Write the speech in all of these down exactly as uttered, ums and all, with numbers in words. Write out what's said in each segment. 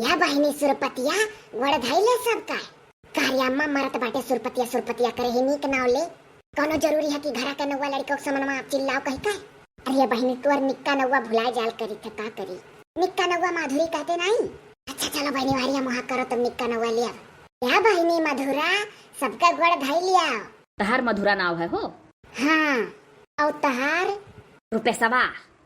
या बहिनी सुरपतिया, गोड़ धइले सबका। का रे अम्मा, मरत बाटे सुरपतिया, सुरपतिया करे ही नीक नाव ले। कौनो जरूरी है कि घरा के नौवा लड़िकवा के समनवा आप चिल्लाओ कही का? अरे बहिनी, तोर निक्का नौवा भुलाए जाल करी थे, का करी? निक्का नौवा माधुरी कहते नाई। अच्छा चलो बहिनी, वारिया मुहा करो, तब निक्का नौवा ले आव। या बहिनी मधुरा, सबका गोड़ धइ लिया। तहार मधुरा नाव है हो? हाँ। और तहार? रुपेशवा।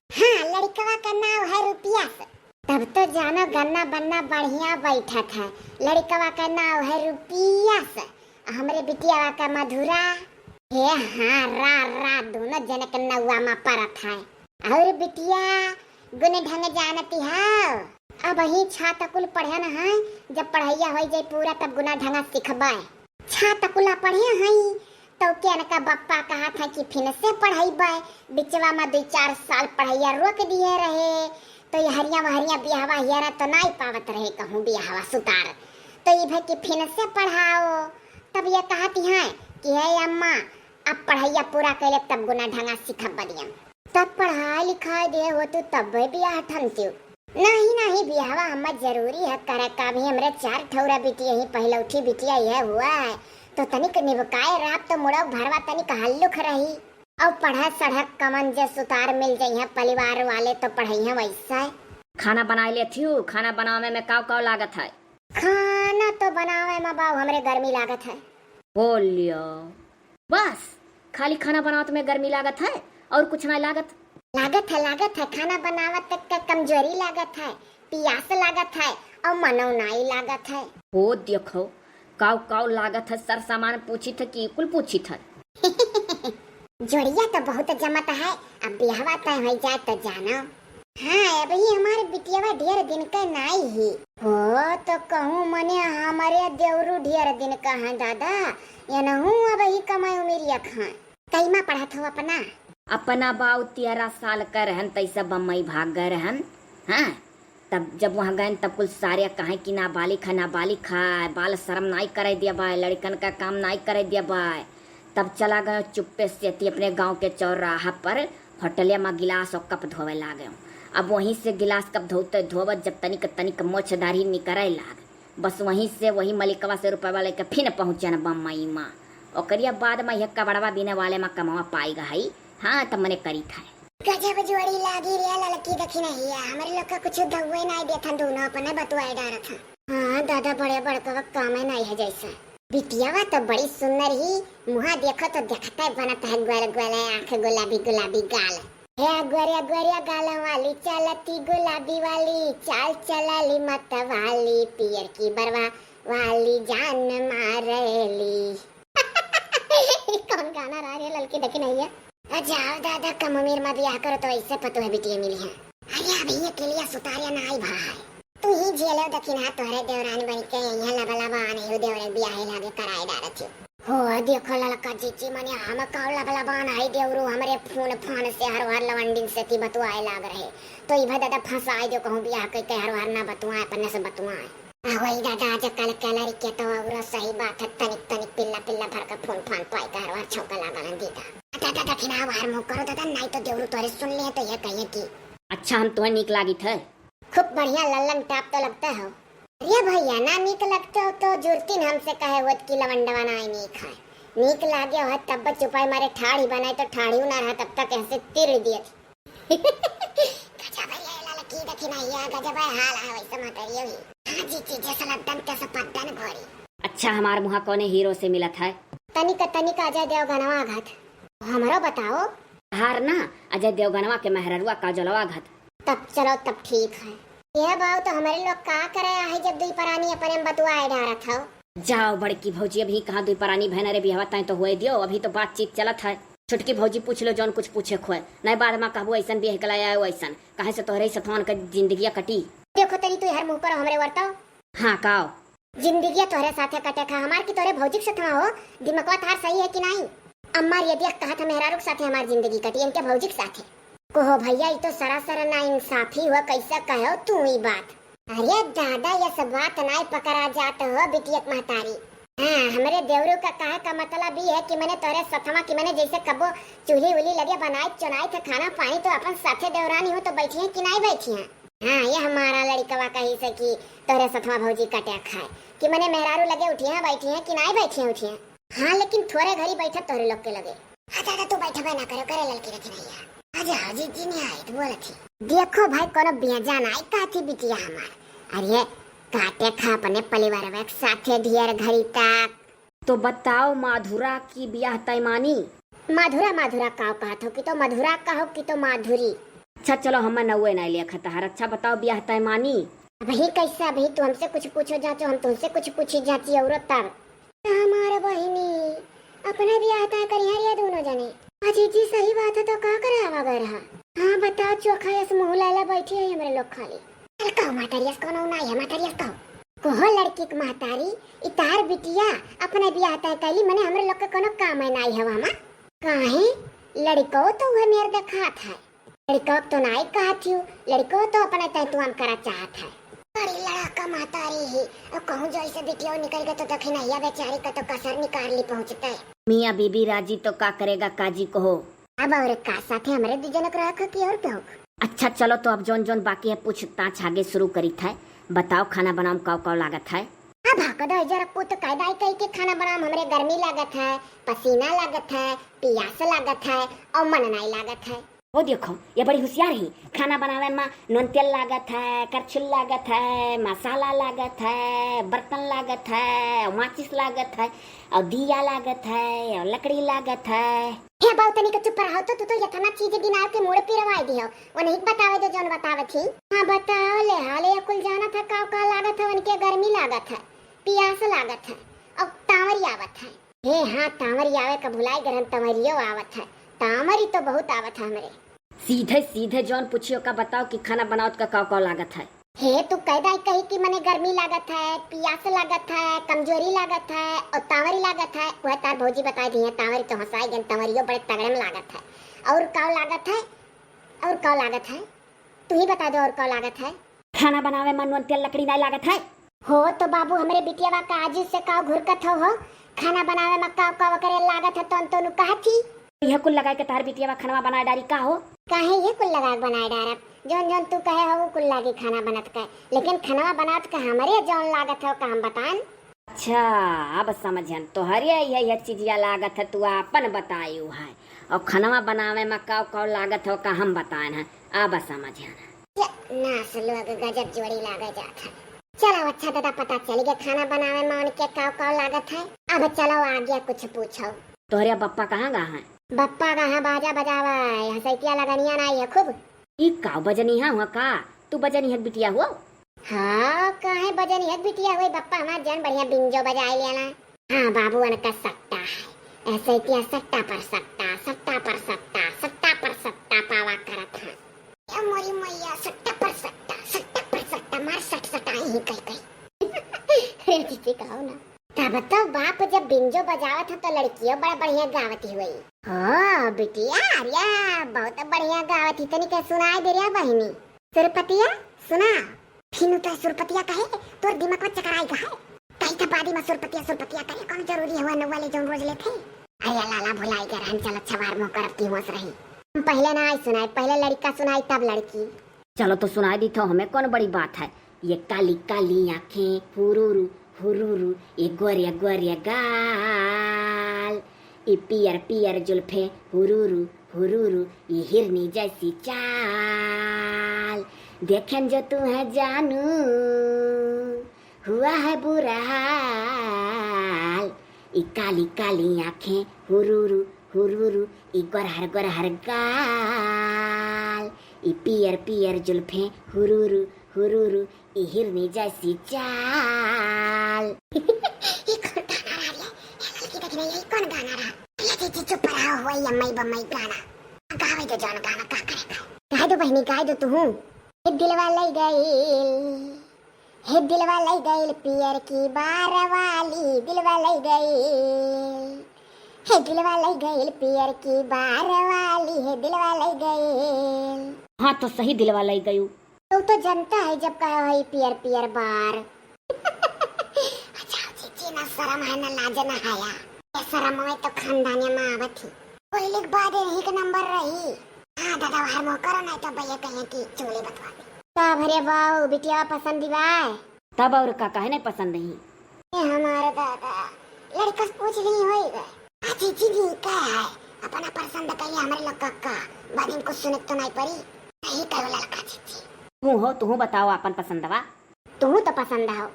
हाँ, लड़िकवा का नाव है रुपियास। तब तो जानो गन्ना बन्ना बढ़िया बैठत है। लड़िकवा का नाव है रुपियास, हमरे बिटियावा का मधुरा। हे हाँ, रा रा दोनों जने के नौवा मा परत है। और बिटिया गुन ढंग जानती है? अबहीं छा तकुल पढ़न है, जब पढ़ैया होइ जाई पूरा तब गुना ढंगा सिखबै। छा तकुला पढ़े हई, तो के अनका बप्पा कहत है कि फिन से पढ़ैबै। बिचवा मा दुई चार साल पढ़ैया रोक दिए रहे, तो यहरिया वहरिया बियाहवा हियरा तो नाई पावत रहे कहूँ बियाहवा सुतार। तो ई भई कि फिन से पढ़ाओ, तब ये कहत हैं कि हे अम्मा, अब पढ़ैया पूरा कैले तब गुना ढंगा सीखब बनियम। तब पढ़ाई लिखाई दे होतू तब बियाह ठनतियो। नहीं, नहीं, बियाहवा हम्मा जरूरी है करे का, अभी हमरे चार ठौरा बिटिया ही, पहिलौठी बिटिया यह हुआ है, तो तनिक निबकाए रहब तो मुड़ो भरवा तनिक हल्लुक रही। और पढ़े सढ़े कमन जे सुतार मिल जइहें परिवार वाले तो पढ़इहें वैसे। खाना बनाए लेथियो, खाना बनावे में काव काव लागत है? खाना तो बनावे में बाऊ हमरे गर्मी लागत है। बोलियो। बस, खाली खाना बनावत में गर्मी लागत है और कुछ नाई लागत? लागत है, लागत है, खाना बनावत तक का कमजोरी लागत है, पियास लागत है और मनौ नाई लागत है। हो देखो, काव काव लागत है, सर सामान पूछित है कि कुल पूछित है। जोड़िया तो बहुत जमत है, अब बियाहवा तय होइ जाए तो जानो। हाँ, अबही हमार बिटियावा ढेर दिन का नाई ही। हो तो कहूँ मने हमरे देवरू ढेर दिन का है दादा, एनहू अबही कमाई उमिरिया खाए। कईमा पढ़त हो अपना? अपना बाऊ तेरह साल का रहन तैसे बम्बई भाग गए रहन। हाँ, तब जब वहाँ गए तब कुल सारे कहे कि नाबालिग है, नाबालिग है, बाल शर्म नाई करे दिया बाय, लड़कन का काम नाई करे दिया बाय। तब चला गयो चुप्पे से ती अपने गाँव के चौराहा पर होटलिया मा गिलास और कप धोवे लागे। अब वहीं से गिलास कप धोते धोवत जब तनिक तनिक मोछ दाढ़ी निकरे लाग, बस वहीं से वही मलिकवा से रुपयवा लेके फिन पहुँचन बम्बई मा। ओकरिया बाद मा यह कबड़वा बीने वाले मा कमवा पाई गई। हाँ, तब मने करी था। गजब जोड़ी लागी रे ललकी दखिनहिया, हमरे लोग का कुछ दउए नाई देथन, दोनों अपने बतुआए डारत हैं। हाँ दादा, बड़े बड़कवा कामे नाई है जैसा। बिटियावा तो बड़ी सुंदर ही, मुहा देखो तो देखते बनत है गोल गोल आँख गुलाबी गुलाबी गाल। हे गोरिया गोरिया गाल वाली चलती गुलाबी वाली चाल चलाली मत वाली पियर की बरवा वाली जान मारेली। कौन गाना रहा रे ललकी दखिनहिया? आ जाओ दादा, कम उमिर मा बियाह करो तो ऐसे पतोह बिटिया मिली है। अरे अभी ये किलिया सुतारिया ना आई भाई। तू ही झेलो दखिनहा, तोहरे देवरान बन के यहाँ लबा लबा आने हो देवरे बियाहे लागे कराए डारत हो। हो देखो ललका जीजी मने हम काव लबा लबा आने आई देवरू हमरे फोन फान से हर हर लवंडिन से ती बतुआए लाग रहे। तो इभा दादा फंसाए दो कहूँ बियाह कई के हर हर ना बतुआए अपने से बतुआए। आ वही दादा, आजकल के लड़के तो औरो सही बात है, तनिक तनिक पिल्ला पिल्ला भर का फोन फान पाई का हरवार छौका लागल हैं दीदा। दादा दखिना बाहर मुँह करो दादा, नाई तो देवरू तोरे सुन ले तो ये कहिए कि अच्छा हम तुम्हें नीक लागित है। खूब बढ़िया लल्लन टाप तो लगते हो। अरे भैया ना नीक लगते हो तो जुरती न हमसे कहे होत कि लवंडवा नाई नीक है। नीक लागे हो तब चुपाई मारे ठाढ़ी बनाए तो ठाढ़ी ना रहा तब तक ऐसे तिर दिए थे। गजब है ये ललकी दखिनहिया, गजब है हाल है वैसे महतरियो ही। हाँ जी, चीजे से लद्दन ते से पद्दन घोड़ी। अच्छा, हमार मुहा कौने हीरो से मिलत है? तनिक, तनिक अजय देवगनवा घत। हमरो बताओ। हार ना, अजय देवगनवा के मेहररुआ काजलवा घत। तब चलो, तब ठीक है। यह बाऊ तो हमारे लोग का करे आहे जब दुई परानी अपने में बतुआए डारत हो। जाओ बड़की भौजी, अभी कहाँ दुई परानी भैन रे बियाह तय तो हुए दियो, अभी तो बातचीत चलत है। छोटकी भौजी पूछ लो जौन कुछ पूछे खोए, नहीं बाद में कहबो ऐसन बियाह के लाया हो ऐसन, काहे से तोहरे ही सथवान के जिंदगिया कटी। देखो तनी तू हर मुँह पर हमरे वरताओ। हाँ काओ? जिंदगिया तोहरे साथे कटे खा हमार की तोहरे भौजी के सथवा हो, दिमकवा तहार सही है कि नहीं? अम्मा रेडिया कहत है मेहरारू के साथे हमार जिंदगी कटी, इनके भौजी के साथे। कहो भैया, ई तो सरासर ना इंसाफी हो, कैसे कहो तू ई बात? अरे दादा, ये सब बात नाई पकड़ा जात हो बिटियक महतारी। हाँ, हमरे देवरू का कहे का मतलब ई है कि मने तोरे सथवा की मने जैसे कबो चूल्ही उल्ही लगे बनाई चुनाई थे खाना पानी तो अपन साथे देवरानी हो तो बैठी हैं कि नाई बैठी हैं? हाँ, यह मारा लड़िकवा कही से कि तोहरे सथवा भौजी काटे खाए, कि मने मेहरारू लगे उठिया बैठिया कि नाई बैठिया उठिया। हाँ, लेकिन थोरे घरी बैठत तोहरे लोग के लगे। हाँ दादा, तू बैठबे ना करो, करे ललकी रखी नहीं है। अच्छा, जीजी नहीं आए तो बोलत ही। देखो भाई, कोनो बेजा नाई कहती बिटिया हमार। अरे, काटे खा अपने परिवार में एक साथे ढेर घरी तक। तो बताओ माधुरा की बियाह तय मानी? माधुरा, माधुरा काव कहत हो कि तो मधुरा कहो कि तो माधुरी? अच्छा चलो, हम नौवे नाई लिया खतहार। अच्छा बताओ, बियाह तय मानी? अबही कैसे, अबही तू हमसे कुछ पूछो जाचो, हम तुमसे कुछ पूछी जाची औरो तब। हमारे बहिनी, अपने बियाह तय करिहैं रे दोनों जने। अजी जी, सही बात है, तो का करे आवा गए रहा? हाँ बताओ, चोखा यस मुँह लाला बैठी है हमरे लोग खाली। अरे कहो महतारी यस, कौनो नाई है महतारी यस, कहो। कहो लड़की के महतारी, ई तार बिटिया अपने बियाह तय कैली, मने हमरे लोग के कोनो काम है नाई हवा मा। काहे? लड़िको तो उहे मेर देखात है। लड़िको तो नाई कहत हियो, लड़िको तो अपने तय तुआम करा चाहत है। अरे लड़का महतारी ही, अब कहूँ जो ऐसे बिटियो निकल गए तो दखिनैया बेचारी का तो कसर निकाल ली पहुँचते। मियाँ बीबी राजी तो का करेगा काजी कहो। अब और का साथे हमरे दू जनक रख कि और कहो। अच्छा चलो, तो अब जौन जौन बाकी है पूछताछ आगे शुरू करीत है। बताओ खाना बनावे में काव काव लागत है? अब हाँ कदो जरा पूत कायदा कही के खाना बनावे में हमरे गर्मी लागत है, पसीना लागत है, पियास लागत है और मन नाई लागत है। ओ देखो, ये बड़ी होशियार ही। खाना बनावे में नून तेल लागत है, करछुल लागत है, मसाला लागत है, बर्तन लागत है, माचिस लागत है, और दिया लागत है, और लकड़ी लागत है। हे बाऊ, तनिक चुप रहो तो, तू तो यतना चीज गिनाव के मूड़ पिरवाई दिहो। उन्हीं के बतावे दो जौन बतावत ही। हाँ बताओ ले, हाले या कुल जानत है काव काव लागत है, उनके गर्मी लागत है, पियास लागत है, और तांवरी आवत है। हे हाँ, तांवरी आवे का भुलाई गरन, तांवरियो आवत है। तांवरी तो बहुत आवत है हमरे। सीधे सीधे जौन पूछियो का बताओ कि खाना बनावत का काव काव लागत है? हे तू कैदा कही कि मने गर्मी लागत है, पियास लागत है, कमजोरी लागत है और तांवरी लागत है। वह तार भौजी बताई दिहे, तांवरी तो हंसाई गन, तांवरियो बड़े तगड़े में लागत है। और काव लागत है? और काव लागत है? तू ही बता दो और काव लागत है? खाना बनावे में नून तेल लकड़ी नाई लागत है। हो तो बाबू, हमरे बिटियावा का आजी से काव घुरकत हो, हो? खाना बनावे में काव काव करे लागत है, तौन तोनु कहत ही। यह कुल लगाए के तार बिटियावा खानवा बनाए डारी का हो? काहे ये कुल लगा के बनाए डारब? जौन जौन तू कहे हो वो कुल लागी खाना बनत का, लेकिन खानवा बनावत का हमरे जौन लागत है का हम बताएन? अच्छा, अब समझन। तोहरे यह, यह चीजिया लागत है, तू आपन बतायू है। और खानवा बनावे में काव काव लागत है का हम बताएन है। अब समझन। ये नास लोग गजब जोड़ी लागे जात है। चलो अच्छा दादा, पता चल गया खाना बनावे में उनके काव काव लागत है। अब चलो आगे कुछ पूछो। तोहरे बप्पा कहाँ गा हैं? बप्पा गा हैं बाजा बजावा, हसैतिया लगनिया नाई है खूब। ई काव बजनिहा हुआ का? तू बजनिहा बिटिया हुआ? हाँ, काहे बजनिहा बिटिया हुई? बप्पा हमार जन बढ़िया बिंजो बजाए लेना। हाँ बाबू, उनका सट्टा है, ऐसे क्या सट्टा पर सट्टा, सट्टा पर सट्टा, सट्टा पर सट्टा पावा करत है। ए मोरी मैया, सट्टा पर सट्टा, सट्टा पर सट्टा, मार सट सटाई ही कई कई। अरे जीजी कहो ना। तब तो बाप जब बिंजो बजावत है तो लड़कियों बड़ा बढ़िया गावत ही हुई। हो बिटिया, अरे बहुत बढ़िया गावत ही, तनी के सुनाई दे रे बहिनी। सुरपतिया, सुना। फिनु तो सुरपतिया कहे, तोर दिमाग में चकराई गा है। कही था बादी में सुरपतिया, सुरपतिया करे, कौन जरूरी हुआ नौवा ले जौन रोज लेथे। अरे लाला भुलाई गए रहन, चल अच्छा बार मुँह करब की होश रही। हम पहले ना आई सुनाए, पहले लड़का सुनाई तब लड़की। चलो तो सुनाई दी तो हमें कौन बड़ी बात है। ये काली काली आँखें हुरुरु हुरुरु, ये गोरे गोरे गाल, ये पियर पियर जुल्फे हुरुरु हुरुरु, ये हिरनी जैसी चाल। देखें जो तू है जानू, हुआ है बुरा हाल। ई काली काली आँखें हुरुरु हुरुरु, ई गोरहर गोरहर गाल, ई पियर पियर जुल्फे हुरुरु हुरुरु, ई हिरनी जैसी चाल। ई कौन गाना रहा रे? ए लड़की देख नहीं, ई कौन गाना रहा? अरे जीजी चुप रहो, वही अम्मई बम्मई गाना। गावे दो जौन गाना, का करे का? गाए दो बहिनी, गाए दो तू। हे दिलवा लई गइल, हे दिलवा लई गइल पियर की बार वाली, दिलवा लई गइल, हे दिलवा लई गइल पियर की बार वाली, हे दिलवा लई गइल। हाँ तो सही दिलवा लई गयू। तू तो जनता है जब कहे हो पियर पियर बार। अच्छा जीजी, ना शरम है, ना लाज, ना हया। ये शरम में तो खानदानिया में आवत ही। कोई लिख बादे एक नंबर रही। हाँ दादा, बाहर मुँह करो, नहीं तो भैया कहें कि चुगली बतवा दे। तब रे बाऊ, बिटिया पसंद बा? तब और का, काहे नहीं पसंद नहीं? ए हमारे दादा, लड़का से पूछ ली होई गए। आ जीजी, नी का है, अपना पसंद कइले हमरे लोग का, का? बाद में कुछ सुने तो नहीं पड़ी। सही करो लड़का जीजी। तू हो, तू बताओ अपन पसंदवा। तू तो पसंद हो।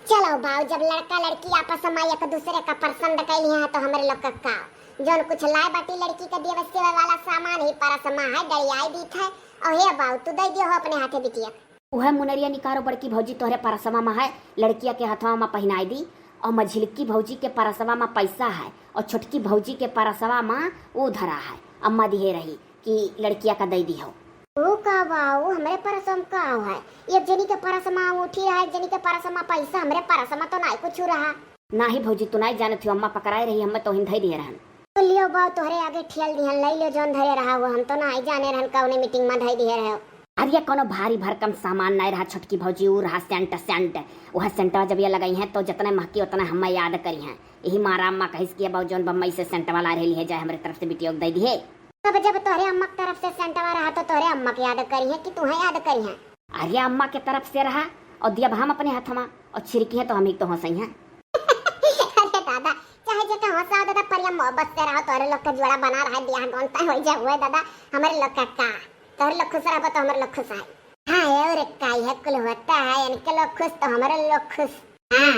चलो बाऊ, जब लड़का लड़की आपस में एक दूसरे का पसंद कइले हैं तो हमरे लोग का, का? जौन कुछ लाए बाटी लड़की के देवे सेवे वाला सामान ही परस मा है, डरियाई दीत है। और हे बाऊ, तू दे दियो हो अपने हाथे बिटिया। उहे मुनरिया निकारो बड़की भौजी तोहरे परसवा मा है, लड़किया के हथवा मा पहिनाई दी। और मझिलकी भौजी के परसवा मा पैसा है और छोटकी भौजी के परसवा मा ऊ धरा है, अम्मा दिहे रही कि लड़किया का दे दी हो। ऊ का बाऊ, हमरे परसवा मा का है? एक जनी के परसवा मा अंगूठी रहा, एक जनी के परसवा मा पैसा, हमरे परसवा मा तो नाई कुछ रहा। नाही भौजी, तू नाई जानत हो, अम्मा पकड़ाए रही, हमें तो हिन धई दिहे रहन। तो लियो बाऊ, तोहरे आगे ठेल दिहन, लई लियो जौन धरे रहा हो, हम तो नाई जाने रहन कौने मीटिंग मा धई दिहे रहे। अरे कोनो भारी भरकम सामान नाई रहा छोटकी भौजी, ऊ रहा सेंट, सेंट। वह सेंटवा जब ये लगाई हैं तो जतने महकी उतने हमें याद करी हैं। यही मारा अम्मा कहिस कि बाऊ जौन बम्बई से सेंटवा ला रही है जाए हमरे तरफ से बिटिया के दे दिहे। तब जब तोहरे अम्मा के तरफ से सेंटवा रहा तो तोहरे अम्मा के याद करी है कि तू है याद करी है? अरे अम्मा के तरफ से रहा और दिया हम अपने हाथ मा और छिड़की है तो हम ही तो हंसई हैं। अरे दादा, चाहे जेका हंसा दादा, पर ये मोहब्बत से रहो, तोहरे लोग का जोड़ा बना रहा है, बियाह गौन तय हो जाए हुए दादा, हमरे लोग का का, तोहरे लोग खुश रहबो तो हमरे लोग खुश है। हाँ, और का है, कुल होता है, इनके लोग खुश तो हमरे लोग खुश। हाँ,